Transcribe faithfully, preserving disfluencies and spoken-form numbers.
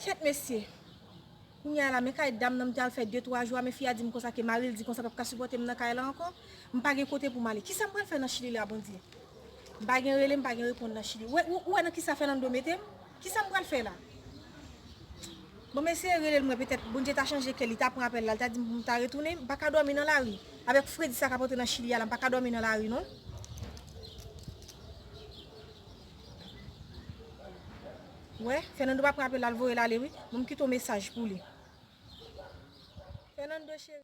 Kèt mesye. Kounye a la, men kay dam nan m te al fè de twa jou a, men fi a di m konsa ke mari l di konsa p ap ka sipòte m nan kay la ankò. M pa gen kote pou m ale. Kisa m pral fè nan Chili la, Bondye? M pa gen rele, m pa gen reponn nan Chili. Ou wè, ou, ou wè nan kisa Fernando mete m? Kisa m pral fè la? Bon, m eseye rele l, mwen, petèt Bondye ta chanje kè li, ta pran apèl la, li ta di m pou m ta retounen. M pa ka dòmi nan lari. Avèk fredi sa k ap antre nan Chili a la, m pa ka dòmi nan lari, non. Wè, Fernando pa pran apèl la, l voye l ale, wi. Bon, m kite yon mesaj pou li. Fernando, cheri.